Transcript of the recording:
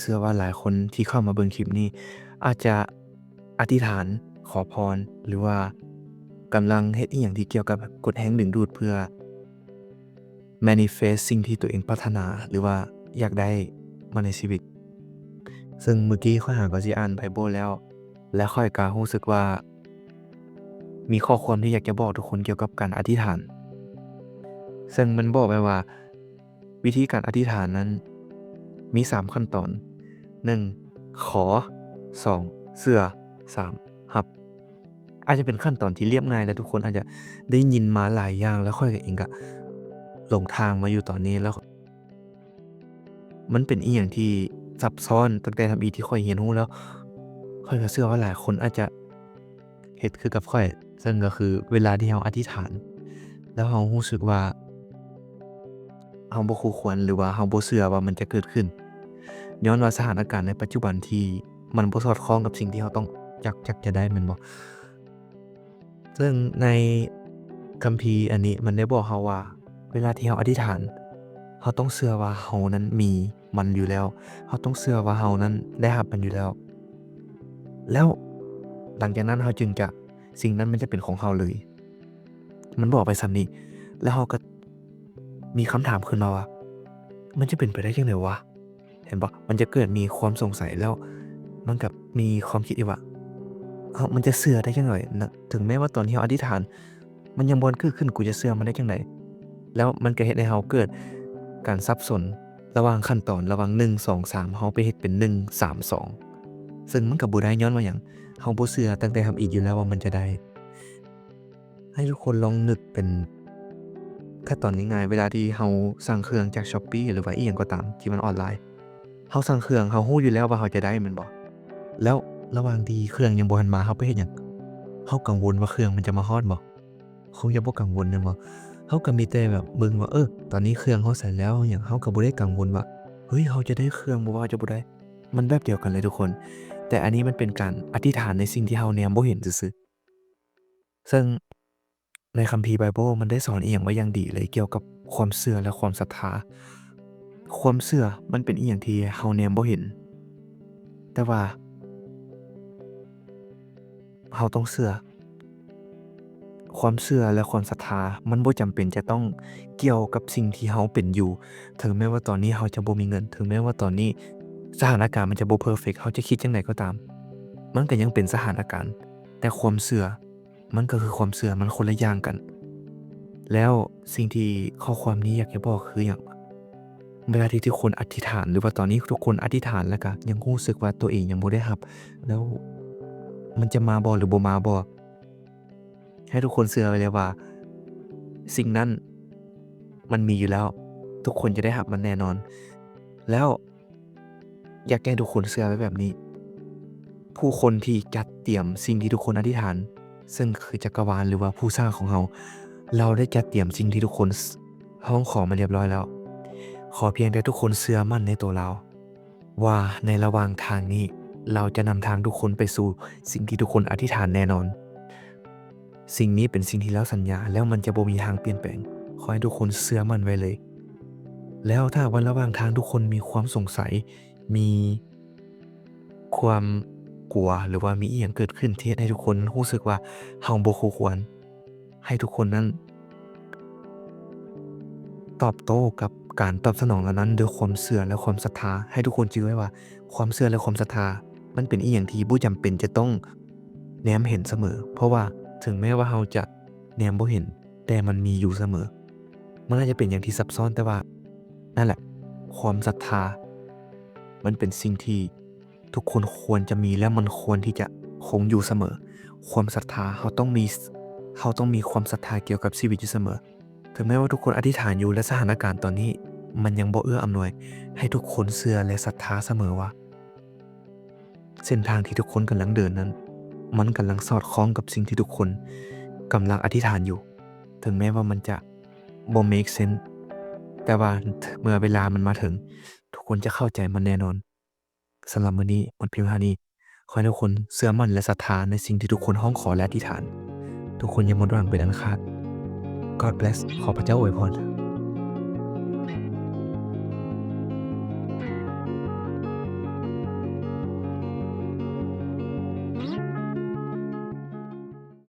ເຊື່ອວ່າຫຼາຍຄົນທີ່ເຂົ້າມາເບິ່ງຄລິບນີ້ ອາດຈະອະທິຖານຂໍພອນ ຫຼືວ່າກຳລັງເຮັດອີ່ຫຍັງທີ່ກ່ຽວກັບກົດແຮງດຶງດູດ ເພື່ອ manifest ສິ່ງທີ່ຕົວເອງປາດຖະໜາ ຫຼືວ່າຢາກໄດ້ມາໃນຊີວິດ. ເຊິ່ງມື້ກີ້ຂ້ອຍຫາກໍຊິອ່ານໄບເບິນແລ້ວ ແລະ ຂ້ອຍກໍຮູ້ສຶກວ່າມີຂໍ້ຄວາມທີ່ຢາກຈະບອກທຸກຄົນກ່ຽວກັບການອະທິຖານ. ເຊິ່ງມັນບອກໄວ້ວ່າ ວິທີການອະທິຖານນັ້ນມີສາມຂັ້ນຕອນ. ໜຶ່ງ ຂໍ, ສອງ ເຊື່ອ, ສາມ ຮັບ. ອາດຈະເປັນຂັ້ນຕອນທີ່ລຽບງ່າຍ ແລະ ທຸກຄົນອາດຈະໄດ້ຍິນມາຫຼາຍຢ່າງ ແລະ ຂ້ອຍເອງກໍຫຼົງທາງມາຢູ່ຕອນນີ້ ແລ້ວມັນເປັນອີ່ຫຍັງທີ່ຊັບຊ້ອນ. ຕັ້ງແຕ່ທຳອິດທີ່ຂ້ອຍຮຽນຮູ້ແລ້ວ ຂ້ອຍກໍເຊື່ອວ່າຫຼາຍຄົນອາດຈະ ເຮັດຄືກັບຂ້ອຍ, ເຊິ່ງກໍຄືເວລາທີ່ເຮົາອະທິຖານ ແລ້ວເຮົາຮູ້ສຶກວ່າເຮົາບໍ່ຄູ່ຄວນ ຫຼືວ່າເຮົາບໍ່ເຊື່ອວ່າມັນຈະເກີດຂຶ້ນ ຍ້ອນວ່າສະຖານະການໃນປັດຈຸບັນທີ່ມັນບໍ່ສອດຄ່ອງກັບສິ່ງທີ່ເຮົາຕ້ອງ ຢາກ ຢາກຈະໄດ້ ແມ່ນບໍ່? ເຊິ່ງໃນຄຳພີອັນນີ້ມັນໄດ້ບອກເຮົາວ່າ ເວລາທີ່ເຮົາອະທິຖານ ເຮົາຕ້ອງເຊື່ອວ່າເຮົານັ້ນມີມັນຢູ່ແລ້ວ, ເຮົາຕ້ອງເຊື່ອວ່າເຮົານັ້ນໄດ້ຮັບມັນຢູ່ແລ້ວ. ແລ້ວຫຼັງຈາກນັ້ນເຮົາຈຶ່ງຈະ ສິ່ງນັ້ນມັນຈະເປັນຂອງເຮົາເລີຍ. ມັນບອກໄປສ່ຳນີ້ ແລ້ວເຮົາກໍມີຄຳຖາມຂຶ້ນມາວ່າ ມັນຈະເປັນໄປໄດ້ຈັ່ງໃດວະ? ເຫັນບໍ່? ມັນຈະເກີດມີຄວາມສົງໄສ ແລ້ວມັນກໍມີຄວາມຄິດອີກວ່າ ເອົ້າ ມັນຈະເຊື່ອໄດ້ຈັ່ງໃດນະ? ເຖິງແມ້ວ່າຕອນທີ່ເຮົາອະທິຖານ ມັນຍັງບໍ່ທັນເກີດຂຶ້ນ ກູຈະເຊື່ອມັນໄດ້ຈັ່ງໃດ? ແລ້ວມັນກໍເຮັດໃຫ້ເຮົາເກີດການສັບສົນລະຫວ່າງຂັ້ນຕອນ ລະຫວ່າງໜຶ່ງ ສອງ ສາມ ເຮົາໄປເຮັດເປັນໜຶ່ງ ສາມ ສອງ ເຊິ່ງມັນກໍບໍ່ໄດ້. ຍ້ອນວ່າຫຍັງ? ເຮົາບໍ່ເຊື່ອຕັ້ງແຕ່ທຳອິດຢູ່ແລ້ວວ່າມັນຈະໄດ້. ໃຫ້ທຸກຄົນລອງນຶກເປັນຂັ້ນຕອນງ່າຍໆ ເວລາທີ່ເຮົາສັ່ງເຄື່ອງຈາກ Shopee ຫຼືວ່າອີ່ຫຍັງກໍຕາມທີ່ມັນອອນລາຍ, ເຮົາສັ່ງເຄື່ອງ ເຮົາຮູ້ຢູ່ແລ້ວວ່າເຮົາຈະໄດ້ແມ່ນບໍ່? ແລ້ວລະຫວ່າງທີ່ເຄື່ອງຍັງບໍ່ທັນມາ ເຮົາໄປເຮັດຫຍັງ? ເຮົາກັງວົນວ່າເຄື່ອງມັນຈະມາຮອດບໍ່? ຄົງຈະບໍ່ກັງວົນແມ່ນບໍ່? ເຮົາກໍມີແຕ່ແບບເບິ່ງວ່າ ເອີ ຕອນນີ້ເຄື່ອງຮອດໃສແລ້ວຫຍັງ, ເຮົາກໍບໍ່ໄດ້ກັງວົນວ່າ ເຮີ້ຍ ເຮົາຈະໄດ້ເຄື່ອງບໍ່ວ່າເຮົາຈະບໍ່ໄດ້. ມັນແບບດຽວກັນເລີຍທຸກຄົນ, ແຕ່ອັນນີ້ມັນເປັນການອະທິຖານໃນສິ່ງທີ່ເຮົາແນມບໍ່ເຫັນຊື່ໆ. ເຊິ່ງໃນຄຳພີໄບເບິນມັນໄດ້ສອນອີ່ຫຍັງໄວ້ຢ່າງດີເລີຍກ່ຽວກັບຄວາມເຊື່ອ ແລະ ຄວາມສັດທາ. ຄວາມເຊື່ອມັນເປັນອີ່ຫຍັງທີ່ເຮົາແນມບໍ່ເຫັນ, ແຕ່ວ່າເຮົາຕ້ອງເຊື່ອ. ຄວາມເຊື່ອ ແລະ ຄວາມສັດທາ ມັນບໍ່ຈຳເປັນຈະຕ້ອງກ່ຽວກັບສິ່ງທີ່ເຮົາເປັນຢູ່. ເຖິງແມ້ວ່າຕອນນີ້ເຮົາຈະບໍ່ມີເງິນ, ເຖິງແມ້ວ່າຕອນນີ້ສະຖານະການມັນຈະບໍ່ເພີເຟັກ, ເຮົາຈະຄິດຈັ່ງໃດກໍຕາມ, ມັນກໍຍັງເປັນສະຖານະການ. ແຕ່ຄວາມເຊື່ອ ມັນກໍຄືຄວາມເຊື່ອ, ມັນຄົນລະຢ່າງກັນ. ແລ້ວສິ່ງທີ່ຂໍ້ຄວາມນີ້ຢາກຈະບອກຄືຫຍັງ? ເວລາທີ່ທຸກຄົນອະທິຖານ ຫຼືວ່າຕອນນີ້ທຸກຄົນອະທິຖານ ແລ້ວກໍຍັງຮູ້ສຶກວ່າຕົວເອງຍັງບໍ່ໄດ້ຮັບ, ແລ້ວມັນຈະມາບໍ່ ຫຼືບໍ່ມາບໍ່? ໃຫ້ທຸກຄົນເຊື່ອໄວ້ເລີຍວ່າສິ່ງນັ້ນມັນມີຢູ່ແລ້ວ, ທຸກຄົນຈະໄດ້ຮັບມັນແນ່ນອນ. ແລ້ວ ຢາກໃຫ້ທຸກຄົນເຊື່ອໄວ້ແບບນີ້, ຜູ້ຄົນທີ່ຈັດຕຽມສິ່ງທີ່ທຸກຄົນອະທິຖານ, ເຊິ່ງຄືຈັກກະວານ ຫຼືວ່າຜູ້ສ້າງຂອງເຮົາ, ລາວໄດ້ຈັດຕຽມສິ່ງທີ່ທຸກຄົນຮ້ອງຂໍມາລຽບຮ້ອຍແລ້ວ. ຂໍພຽງແຕ່ທຸກຄົນເຊື່ອໝັ້ນໃນໂຕລາວ, ວ່າໃນລະຫວ່າງທາງນີ້, ລາວຈະນຳທາງທຸກຄົນໄປສູ່ສິ່ງທີ່ທຸກຄົນອະທິຖານແນ່ນອນ. ສິ່ງນີ້ເປັນສິ່ງທີ່ລາວສັນຍາ ແລ້ວມັນຈະບໍ່ມີທາງປ່ຽນແປງ. ຂໍໃຫ້ທຸກຄົນເຊື່ອໝັ້ນໄວ້ເລີຍ. ແລ້ວຖ້າຫາກວ່າລະຫວ່າງທາງທຸກຄົນມີຄວາມສົງໄສ, ມີຄວາມກົວ ຫຼືວ່າມີອີ່ຫຍັງເກີດຂຶ້ນທີ່ເຮັດໃຫ້ທຸກຄົນຮູ້ສຶກວ່າເຮົາບໍ່ຄູ່ຄວນ, ໃຫ້ທຸກຄົນນັ້ນຕອບໂຕ້ກັບການຕອບສະໜອງເຫຼົ່ານັ້ນດ້ວຍຄວາມເຊື່ອ ແລະ ຄວາມສັດທາ. ໃຫ້ທຸກຄົນຈື່ໄວ້ວ່າ ຄວາມເຊື່ອ ແລະ ຄວາມສັດທາ ມັນເປັນອີ່ຫຍັງທີ່ບໍ່ຈຳເປັນຈະຕ້ອງແນມເຫັນສະເໝີ, ເພາະວ່າເຖິງແມ້ວ່າເຮົາຈະແນມບໍ່ເຫັນ, ແຕ່ມັນມີຢູ່ສະເໝີ. ມັນອາດຈະເປັນຢ່າງທີ່ຊັບຊ້ອນ, ແຕ່ວ່ານັ້ນແຫຼະ, ຄວາມສັດທາ ມັນເປັນສິ່ງທີ່ທຸກຄົນຄວນຈະມີ ແລະ ມັນຄວນທີ່ຈະຄົງຢູ່ສະເໝີ. ຄວາມສັດທາ, ເຮົາຕ້ອງມີ, ເຮົາຕ້ອງມີຄວາມສັດທາກ່ຽວກັບຊີວິດຢູ່ສະເໝີ. ເຖິງແມ້ວ່າທຸກຄົນອະທິຖານຢູ່ ແລະ ສະຖານະການຕອນນີ້ມັນຍັງບໍ່ເອື້ອອຳນວຍ, ໃຫ້ທຸກຄົນເຊື່ອ ແລະ ສັດທາສະເໝີວ່າ ເສັ້ນທາງທີ່ທຸກຄົນກຳລັງເດີນນັ້ນ, ມັນກຳລັງສອດຄ່ອງກັບສິ່ງທີ່ທຸກຄົນກຳລັງອະທິຖານຢູ່. ເຖິງແມ້ວ່າມັນຈະບໍ່ make sense, ແຕ່ວ່າເມື່ອເວລາມັນມາເຖິງ, ທຸກຄົນຈະເຂົ້າໃຈມັນແນ່ນອນ. ສຳລັບມື້ນີ້ໝົດພຽງເທົ່ານີ້. ຂໍໃຫ້ທຸກຄົນເຊື່ອໝັ້ນ ແລະ ສັດທາໃນສິ່ງທີ່ທຸກຄົນຮ້ອງຂໍ ແລະ ອະທິຖານ. ທຸກຄົນຢ່າໝົດຫວັງເປັນອັນຂາດ. God bless. ຂໍພະເຈົ້າອວຍພອນ.